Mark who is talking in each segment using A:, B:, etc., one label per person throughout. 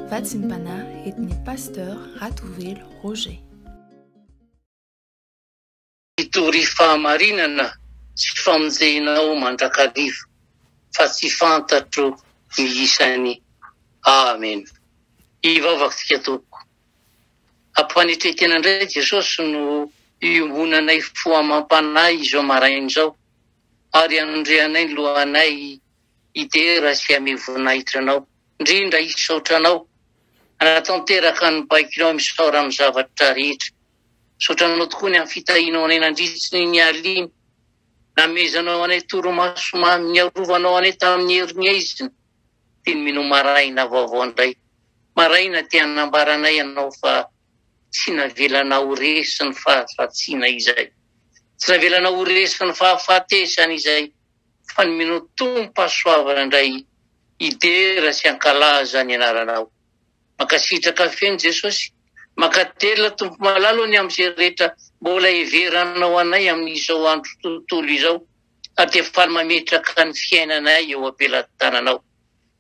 A: Vatsim-panahy entin'ny Pasteur Ratovelo Roger.
B: Hitory fahamarinana sy famonjenao mandrakariva fa tsy fantatro ny isany. Amen. Hivavaka tsika tompoko. Ampanetretena indray Jesosy no iombonanay fo amam-panahy izao maraina izao ary anondrehanay ny lohanay hidera sy hamehy voninahitra Anao, indrindra hisaotra Anao hanatanteraka ny baikonao misaora amin'ny zavatra rehetra. Misaotra anao tokoa ny amin'ny fitahianao anay nandritry ny nialiny, namezanao anay torimaso mamy, niarovanao anay tamin'ny herin'ny haizina, dia nomeno maraina vaovao indray. Maraina te hanambaranay anao fa tsy navelanao ho resy ny faharatsiana izay. Tsy navelanao ho resy ny fahafatesana izay, fa nomenao tombom-pahasoavana indray hidera sy hankalaza ny anaranao. Mankasitraka feno Jesosy. Mankatelina Tompo malala o ny amin'izay rehetra mbola heveranao anay amin'izao andro tontolo izao ary dia faly mametraka ny fiainanay eo am-pelatananao.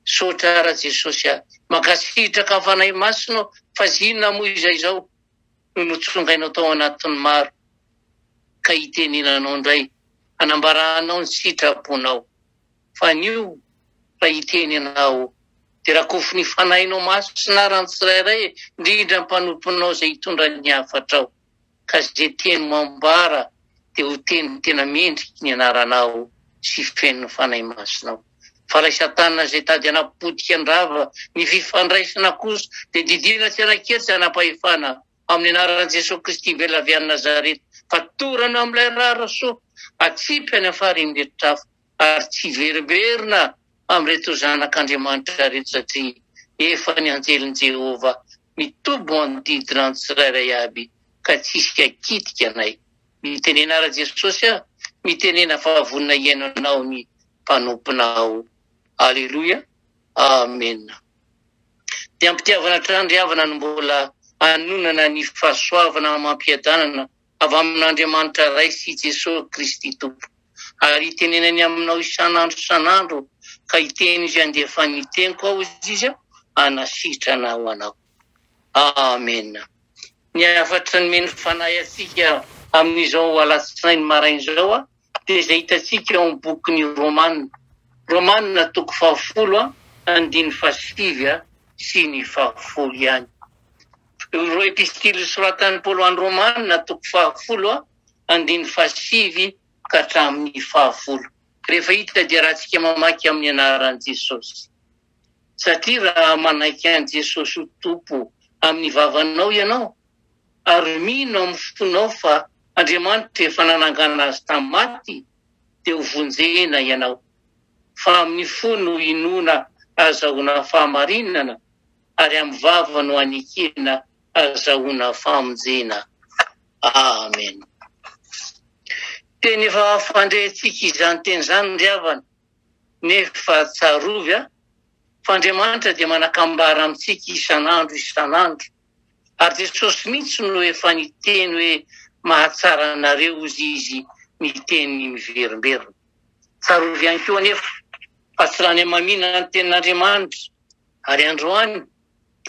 B: Misaotra ara Jesosy a. Mankasitraka Fanahy Masina o fa zinona moa izay izao no notsongainao tao anatin'ny maro ka hitenenanao indray hanambaranao ny sitraponao. Fa anio raha hiteny ianao, dia rakofy ny Fanahinao Masina ary ny tsirairay e, indrindra ny mpanomponao izay hitondra ny hafatrao, ka izay teny mambara dia ho teny tena mendriky ny anaranao sy feno ny Fanahy Masinao. Fa ilay satana izay tady hanapotika ny rava ny fifandraisana kosa dia didiana tsy hanan-kery tsy hanam-pahefana Amin'ny anaran'i Jesoa Kristy velona avy any Nazareta, fatorana amin'ilay rà Rasoa, atsipy any amin'ny farihin'ireto afo, ary tsy hiverimberina amin'ireto zanak'Andriamanitra ireto, satria efa ny anjelin'i Jehovah mitoby manodidina ny tsirairay avy, ka tsy hisy hakitika anay. Mitenena Rajesosy a! Mitenena fa vonona hihaino anao ny mpanomponao. Aleloia! Amena. Dia am-pitiavana hatrany ry havana no mbola anonana ny fahasoavana amam-piadanana avy amin'Andriamanitra Ray sy Jesoa Kristy Tompo. Ary hitenenany aminao isan'andro isan'andro ka hiteny Izy handefa ny teniko aho hozy Izy hanasitrana ho anao. Amena. Ny hafatra nomen'ny Fanahy antsika amin'izao alatsinainy maraina izao dia izay hitantsika ao amin'ny bokin'ny Romana. Romana toko fahafolo andininy fahasivy sy ny fahafolo ihany. Ireo epistily soratan'i Paoly ho an'ny Romana toko fahafolo andininy fahasivy ka hatramin'ny fahafolo. Rehefa hita dia ratsika mamaky amin'ny anaran'i Jesosy. Satria raha manaiky an'i Jesosy ho Tompo amin'ny vavanao ianao ary mino amin'ny fonao fa Andriamanitra efa nanangana azy tamin'ny maty, dia ho vonjena ianao. Fa amin'ny fo no inoana ahazahoana fahamarinana, ary amin'ny vava no anekena ahazahoana famonjena. Amen. Teny efa fandrentsika izany teny izany ry havana, nefa tsarovy fa Andriamanitra dia manakambara amintsika isan'andro isan'andro. Ary Jesosy mihitsy no efa niteny hoe mahatsara anareo hozy izy niteny miverimberina. Tsarovy ihany koa anefa fa tsy lany hamamiana ny tenin'Andriamanitra ary androany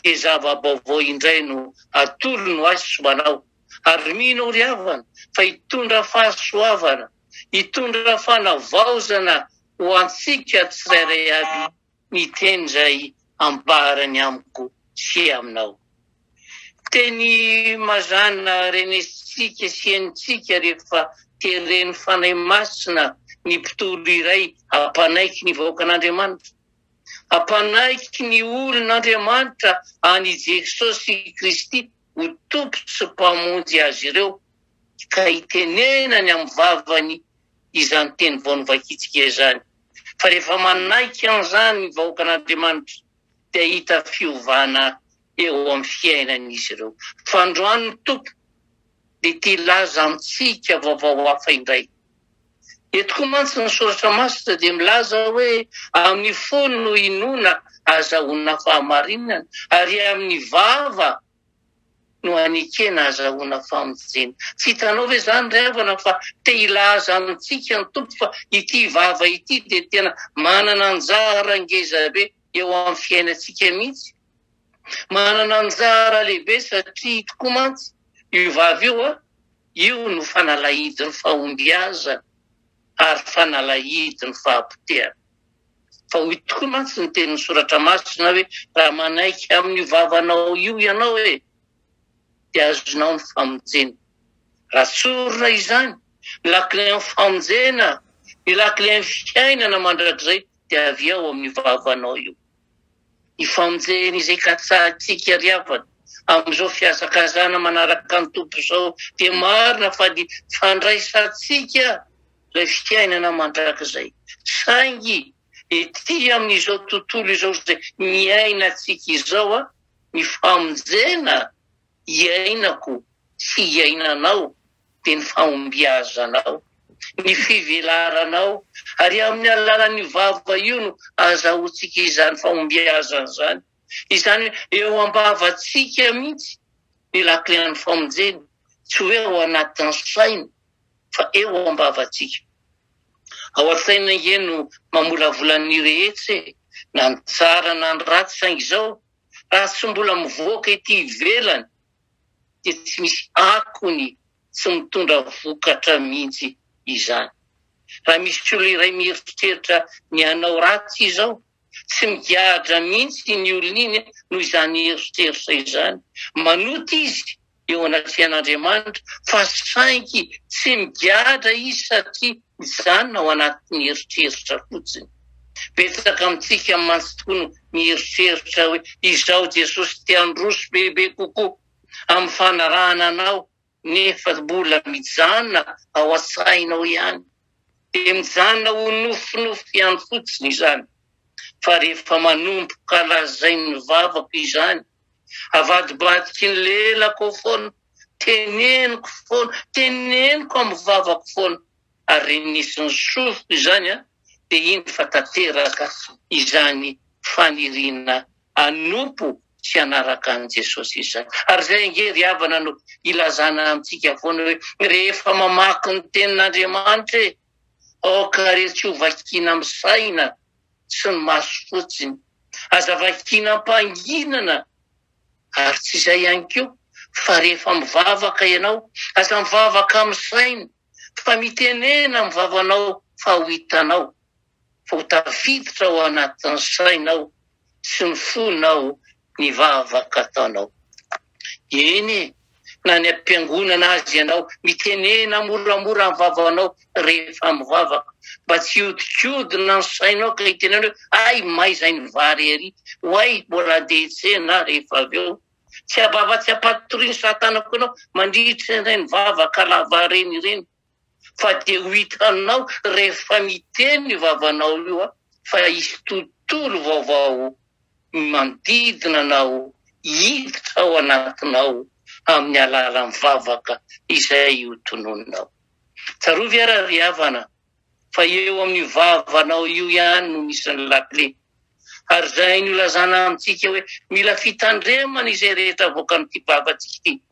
B: dia zava-baovao indray no atolony ho ahy sy ho anao. Ary mino aho ry havana fa hitondra fahasoavana, hitondra fanavaozana ho antsika tsirairay avy ny teny izay ambarany amiko sy aminao. Teny mazàna renesintsika sy henontsika rehefa teren'ny Fanahy Masina ny mpitory iray hampanaiky ny vahoakan'Andriamanitra, hampanaiky ny olon'Andriamanitra an'i Jesosy Kristy ho Tompo sy Mpamonjy azy ireo, ka hitenenany amin'ny vavany izany teny vao novakintsika izany. Fa rehefa manaiky an'izany ny vahoakan'Andriamanitra dia hahita fiovana eo amin'ny fiainan'izy ireo. Fa androany ny Tompo dia te hilaza amintsika vaovao hafa indray. Eto koa mantsy ny Soratra Masina dia milaza hoe amin'ny fo no inoana ahazahoana fahamarinana ary amin'ny vava no anekena ahazahoana famonjena. Tsy hitanao ve izany ry havana fa te hilaza amintsika ny Tompo fa ity vava ity dia tena manana anjara ngeza be. eo amin'ny fiainantsika mihitsy. Manana anjara lehibe satria tokoa mantsy io vava io, io no fanalahidin'ny fahombiazana ary fanalahidin'ny fahapotehana. Fa hoy tokoa mantsy ny tenin'ny soratra masina hoe raha manaiky amin'io vavanao io ianao e, dia azonao ny famonjena. Raha tsorina izany, ny lakilen'ny famonjena, ny lakilen'ny fiainana mandrakizay dia avy ao amin'io vavanao io. Ny famonjena izay katsahintsika ry havana amin'izao fihazakazahana manaraka ny Tompo izao dia marina fa ny fandraisantsika ilay fiainana mandrakizay. Saingy ety amin'izao tontolo izao izay niainantsika izao, ny famonjena iainako sy iainanao dia ny fahombiazanao, ny fivelaranao, ary amin'ny alalan'io vava io no azahoantsika izany fahombiazana izany. Izany hoe eo am-bavantsika mihitsy ny lakilen'ny famonjena, tsy hoe ao anatin'ny saina fa eo am-bavantsika. Ao an-tsaina ange no mamolavola ny rehetra e, na ny tsara na ny ratsy, saingy izao raha tsy mbola mivoaka ety ivelany dia tsy misy akony tsy mitondra vokatra mihitsy izany. Raha misy olona iray mieritreritra ny hanao ratsy izao, tsy migadra mihitsy iny olona iny noho izany eritreritra izany. Manota izy eo anatrehan'Andriamanitra fa saingy tsy migadra izy satria mijanona ao anatin'ny eritreritra fotsiny. Betsaka amintsika mantsy tokoa no mieritreritra hoe izao Jesosy te handroso bebe kokoa amin'ny fanarahana anao nefa mbola mijanona ao an-tsainao ihany. Dia mijanona ho nofinofy ihany fotsiny izany. Fa rehefa manomboka lazain'ny vavako izany, avadibadiky ny lelako foana, teneniko foana, teneniko amin'ny vavako foana, ary renesin'ny sofiko izany an, dia iny fa tanteraka izany faniriana hanompo sy hanaraka an'i Jesosy izany. Ary izay ange ry havana no ilazana amintsika foana hoe rehefa mamaky ny tenin'Andriamanitra e, aoka re tsy ho vakiana amin'ny saina sy ny maso fotsiny. Aza vakiana am-panginana. Ary tsy izay ihany koa fa rehefa mivavaka ianao, aza mivavaka amin'ny saina fa mitenena amin'ny vavanao fa ho hitanao fa ho tafiditra ao anatin'ny sainao sy ny fonao ny vavaka ataonao. Eny e, na any am-piangonana aza ianao, mitenena moramora amin'ny vavanao rehefa mivavaka, mba tsy hiodikodina ny sainao ka hitenena hoe hay may izay ny vary ery, oay mbola handeha hiantsena aho rehefa avy eo. Tsy habava tsy hampatorian'i satana koa ianao mandritra ireny vavaka lava ireny ireny fa dia ho hitanao rehefa miteny io vavanao io fa hisy tontolo vaovao manodidina anao hiditra ao anatinao amin'ny alalan'ny vavaka izay ho tononinao. Tsarovy ara ry havana fa eo amin'io vavanao io ihany no misy ny lakile. Ary izay nolazana amintsika hoe mila fitandremana izay rehetra avoakan'ity vavantsika ity.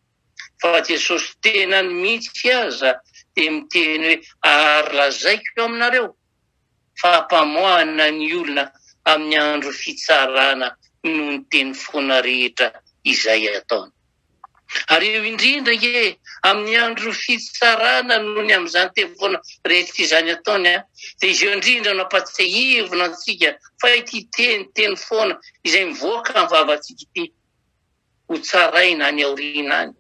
B: Fa Jesosy tenany mihitsy aza dia miteny hoe ary lazaiko aminareo fa hampamoahana ny olona amin'ny andro fitsarana noho ny teny foana rehetra izay ataony. Ary eo indrindra ange amin'ny andro fitsarana noho ny amin'izany teny foana rehetra izany ataony an, dia izy eo indrindra no ampatsiahivina antsika fa ity teny teny foana izay mivoaka amin'ny vavantsika ity ho tsaraina any aoriana any.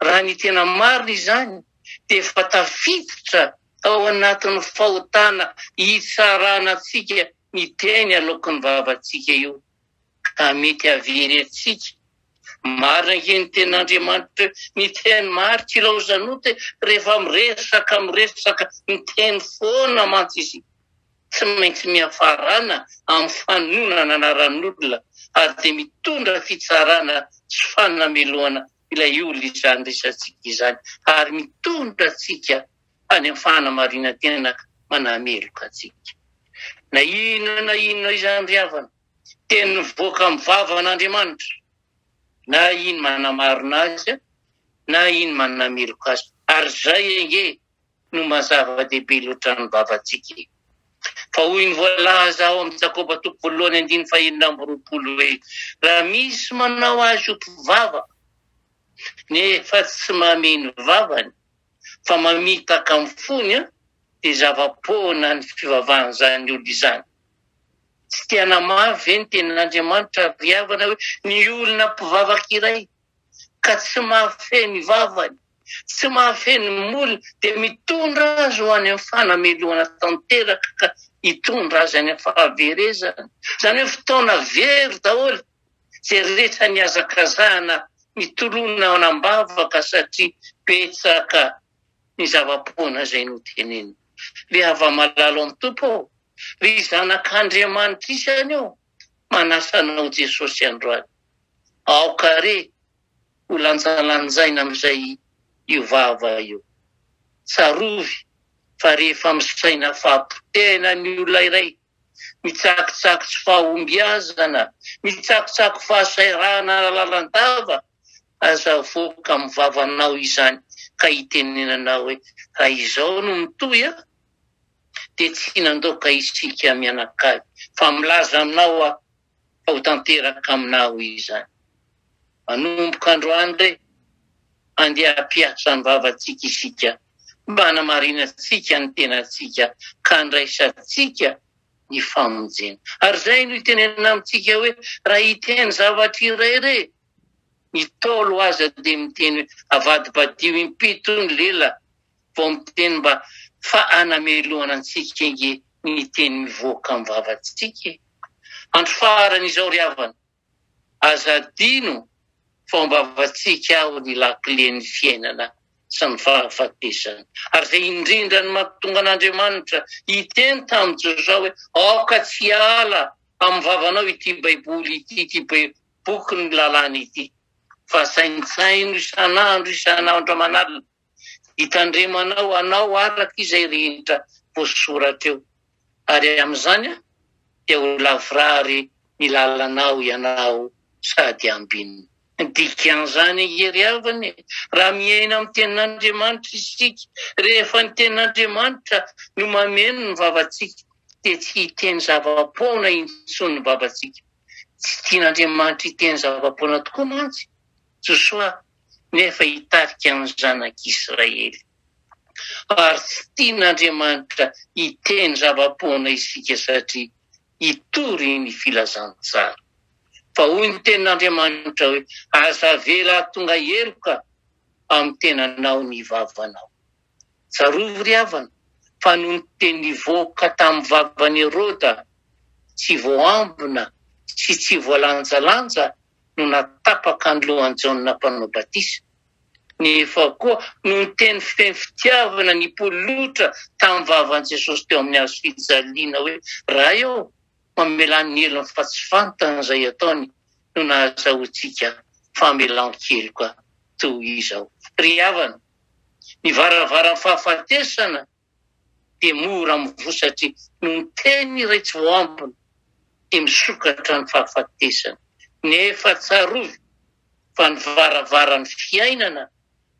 B: Raha ny tena marina izany dia efa tafiditra ao anatin'ny fahotana hitsarana antsika ny teny aloaky ny vavantsika io. ka mety havery antsika. Marina ange ny tenin'Andriamanitra hoe ny teny marika ilaozan'ota e, rehefa miresaka miresaka miteny foana mantsy isika. Tsy maintsy miafarana amin'ny fanononana anaran'olona ary dia mitondra fitsarana sy fanamelohana ilay olona izany resatsika izany ary mitondra antsika any amin'ny fanamarinan-tena manameloka antsika. Na inona na inona izany ry havana, teny mivoaka amin'ny vavan'Andriamanitra, na iny manamarina azy na iny manameloka azy. Ary izay ange no maha zava-dehibe loatra ny vavantsika e. Fa hoy ny voalaza ao amin'ny Jakoba toko voalohany andininy fahenina amby 26 hoe, Raha misy manao azy ho mpivavaka, nefa tsy mamehy ny vavany, fa mamitaka amin'ny fony, dia zava-poana ny fivavahan'izany olona izany. Tsy te hanamafy ve ny tenin'Andriamanitra ry havana hoe ny olona mpivavaka iray ka tsy mahafehy ny vavany, tsy mahafehy ny molony dia mitondra azy ho any amin'ny fanamelohana tanteraka ka hitondra azy any amin'ny fahaverezana. Izany hoe fotoana very daholo izay rehetra nihazakazahana nitolona anam-bavaka satria betsaka ny zava-poana izay notenenina. Ry hava-malala ao amin'ny Tompo ô, ry zanak'Andriamanitra isany ô, manasa anao Jesosy androany. Aoka re ho lanjalanjaina amin'izay io vava io. Tsarovy fa rehefa misaina fahapotehana ny olona iray, mitsakitsako tsy fahombiazana, mitsakotsako fahasahiranana lalandava, aza avoaka amin'ny vavanao izany ka hitenenanao hoe raha izao no mitohy an, dia tsy nandoaka isika mianakavy fa milaza aminao aho fa ho tanteraka aminao izany. Manomboka androany re, andeha hampiasa ny vavantsika isika mba hanamarinantsika ny tenantsika ka handraisantsika ny famonjena. Ary izay no itenenana amintsika hoe raha hiteny zavatra iray re, ny Ntaolo aza dia miteny hoe avadibadio impito ny lela vao miteny mba fa anamelohana antsika ange ny teny mivoaka amin'ny vavantsika e! Andro farany izao ry havana, aza adino fa ao am-bavantsika ao ny lakilen'ny fiainana sy ny fahafatesana. Ary izay indrindra no mahatonga an'Andriamanitra hiteny tamin'i Josoa hoe aoka tsy hiala amin'ny vavanao ity Baiboly ity, ity bokin'ny lalàna ity, fa saintsaino isan'andro isan'andro aman'alina, hitandremanao anao araka izay rehetra voasoratra eo, ary amin'izany dia ho lavorary ny lalanao ianao sady ambinina. Ny dikan'izany ange ry havana e, raha miaina amin'ny tenin'Andriamanitra isika, rehefa ny tenin'Andriamanitra no mameno ny vavantsika, dia tsy hiteny zava-poana intsony ny vavantsika. Tsy tian'Andriamanitra hiteny zava-poana tokoa mantsy Josoa nefa hitarika ny zanak'Israely. Ary tsy tian'Andriamanitra hiteny zava-poana isika satria hitory ny filazantsara. Fa hoy ny tenin'Andriamanitra hoe, Aza avela hahatonga heloka amin'ny tenanao ny vavanao. Tsarovy ry havana fa noho ny teny nivoaka tamin'ny vavan'i Heroda tsy voaambina sy tsy voalanjalanja no natapaka ny lohan'i Jaona Mpanao Batisa. Nefa koa noho ny teny feno fitiavana nipololotra tamin'ny vavan'i Jesosy teo amin'ny hazo fijaliana hoe, Ray ô, mamelà ny helony fa tsy fantany izay ataony no nahazahoantsika famelan-keloka toy izao. Ry havana, ny varavaran'ny fahafatesana dia mora mivoha satria noho ny teny iray tsy voaambina dia misokatra ny fahafatesana. Nefa tsarovy fa ny varavaran'ny fiainana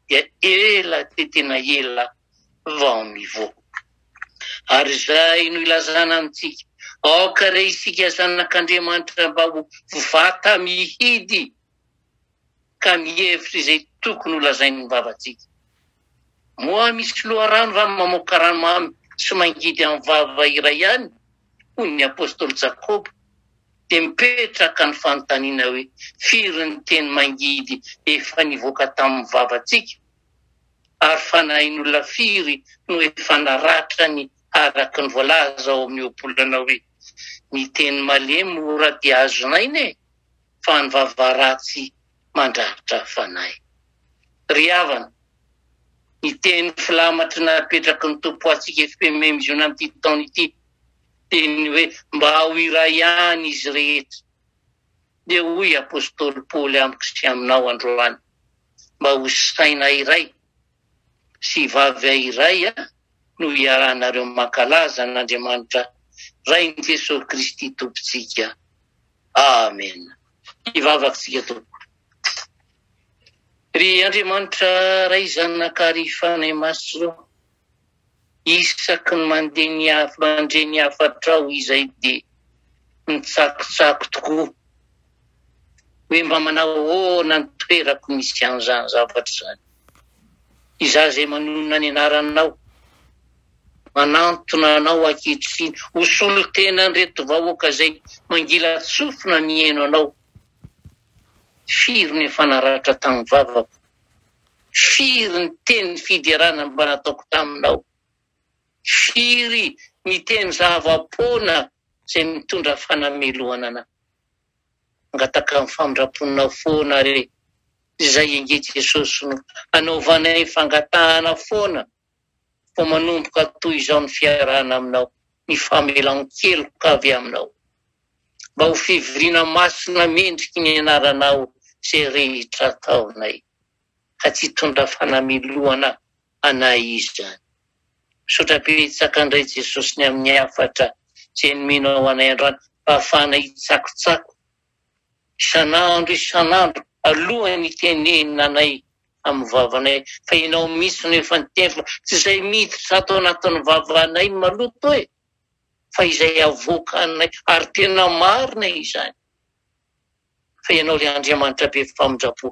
B: dia ela dia tena ela vao mivoha. Ary izay no ilazana amintsika, aoka re isika zanak'Andriamanitra mba ho vata mihidy ka mihevitra izay tokony ho lazain'ny vavantsika. Moa misy loharano va mamoaka rano mamy sy mangidy amin'ny vava iray ihany? Hoy ny apostoly Jakoba. Dia mipetraka ny fanontaniana hoe, firy ny teny mangidy efa nivoaka tamin'ny vavantsika? Ary fanahin'olona firy no efa naratrany araka ny voalaza ao amin'ny ohabolana hoe, Ny teny malemy mora dia azon'aina e! fa ny vava ratsy mandratra fanahy. Ry havana, ny teny filamatry napetraky ny Tompo ho antsika FPMM Ziona amin'ity taona ity dia ny hoe mba ho iray ihany izy rehetra. Dia hoy Apostoly Paoly amiko sy aminao androany, mba ho saina iray sy vava iray no hiarahanareo mankalaza an'Andriamanitra Rain'i Jesoa Kristy Tompontsika. Amen. Hivavaka isika Tompoko. Ry Andriamanitra Ray Zanaka ary Fanahy Masina ô, Isaky ny mandeha ny mandre ny hafatrao izay dia mitsakotsako tokoa hoe mba manahoana ny toerako misy an'izany zavatra izany. Izaho izay manonona ny anaranao, manantona anao ankehitriny ho solontenan'ireto vahoaka izay mangilan-tsofina mihaino anao. Firy no efa naratra tamin'ny vavako? Firy ny teny fiderana mba nataoko taminao? Firy ny teny zava-poana izay mitondra fanamelohana anah? Mangataka ny famindram-ponao foana re izay ange Jesosy no anaovanay fangatahana foana vao manomboka toy izao ny fiarahana aminao, ny famelan-keloka avy aminao. Mba ho fivoriana masina mendriky ny anaranao izay rehetra ataonay, ka tsy hitondra fanamelohana anay izany. Misaotra betsaka indray Jesosy ny amin'ny hafatra izay nomenao anay androany mba hahafahanay hitsakotsako isan'andro isan'andro alohan'ny hitenenina anay amin'ny vavanay fa ianao mihitsy no efa niteny fa tsy izay miditra ato anatin'ny vavanay no maloto e! fa izay avoakanay ary tena marina izany fa ianao ilay Andriamanitra be famindram-po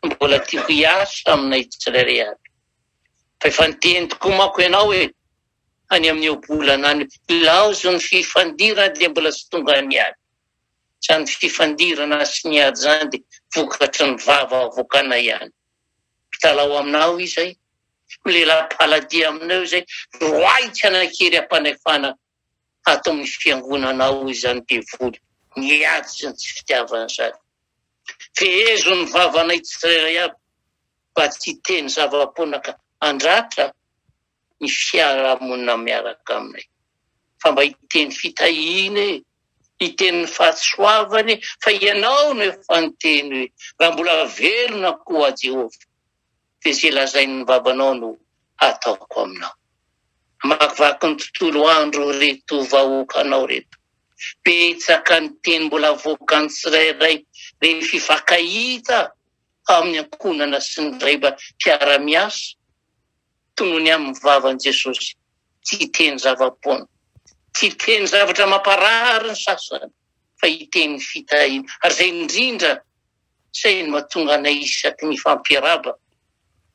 B: mbola tiako hiasa aminay tsirairay avy fa efa niteny tokoa manko ianao e any amin'ny ohabolana any laozy ny fifandirana dia mbola tsy tonga ny ady izany fifandirana sy ny ady izany dia vokatry ny vava avoakanay ihany Mitalaho aminao izay, milela-paladia aminao izay, roahy tsy hanan-kery hampanefana ato amin'ny fiangonanao izany devoly, ny ady sy ny tsy fitiavana izany. Fehezo ny vavanay tsirairay avy mba tsy hiteny zava-poana ka handratra ny fiarahamonina miaraka aminay fa mba hiteny fitahiana e, hiteny ny fahasoavana e, fa ianao no efa niteny hoe raha mbola velona koa Jehovah dia izay lazain'ny vavanao no hataoko aminao. Hamakivaky ny tontolo andro ireto vahoakanao ireto. Betsaka ny teny mbola avoakan'ny tsirairay rehefa hifankahita amin'ny ankohonana sy ny ray mpiara-miasa. Tonony amin'ny vavan'i Jesosy. Tsy hiteny zava-poana. Tsy hiteny zavatra mamparary ny sasany, fa hiteny fitahiana. Ary izay indrindra, izay no mahatonga anay isaky ny hifampiarahaba,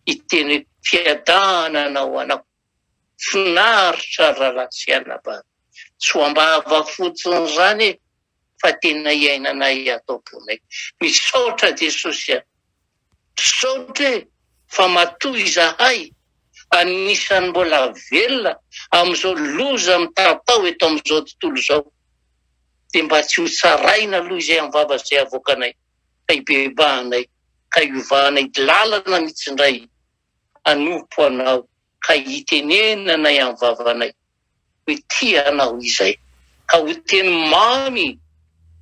B: hiteny hoe fiadanana ho anao. Finaritra ry rahalahy sy anabavy. Tsy ho am-bava fotsiny izany e, fa tena iainanay ato am-ponay. Misaotra Jesosy a! Misaotra e fa matoa izahay anisan'ny mbola velona amin'izao loza mitatao eto amin'izao tontolo izao dia mba tsy ho tsaraina aloha izay amin'ny vava izay avoakanay fa hibebahanay ka hiovanay lalana mihitsy indray hanompo anao ka hitenenanay amin'ny vavanay hoe tia anao izay, ka ho teny mamy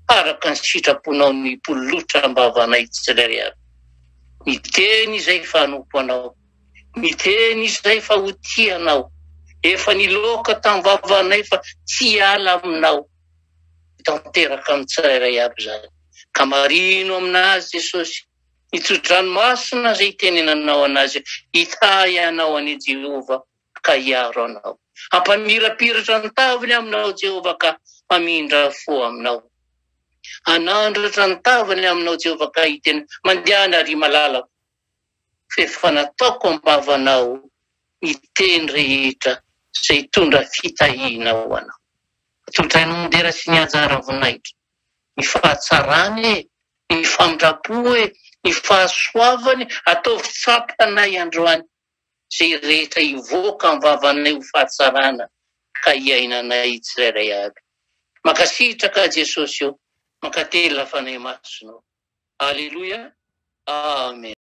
B: araka ny sitraponao ny hipololotra am-bavanay tsirairay avy. Miteny izay fa hanompo anao, miteny izay fa ho tia anao, efa niloaka tam-bavanay fa tsy hiala aminao. Ho tanteraka amin'ny tsirairay avy izany. Ka marino aminazy Jesosy, ny tso-dranomasina izay itenenanao anazy, hitahy anao anie Jehovah. ka hiaro anao. Hampamirapiratra ny tavany aminao Jehovah ka hamindra fo aminao. Hanandratra ny tavany aminao Jehovah ka hiteny, Mandehana ry malalako, fa efa nataoko am-bavanao ny teny rehetra izay hitondra fitahiana ho anao. Atolotrainao ny dera sy ny haja ara-voninahitra, ny fahatsarany e, ny famindram-po e, ny fahasoavany, ataovy tsapanay androany izay rehetra hivoaka amin'ny vavanay ho fahatsarana ka hiainanay tsirairay avy. Mankasitraka Jesosy ô, mankatelina Fanahy Masina ô. Aleloia. Amen.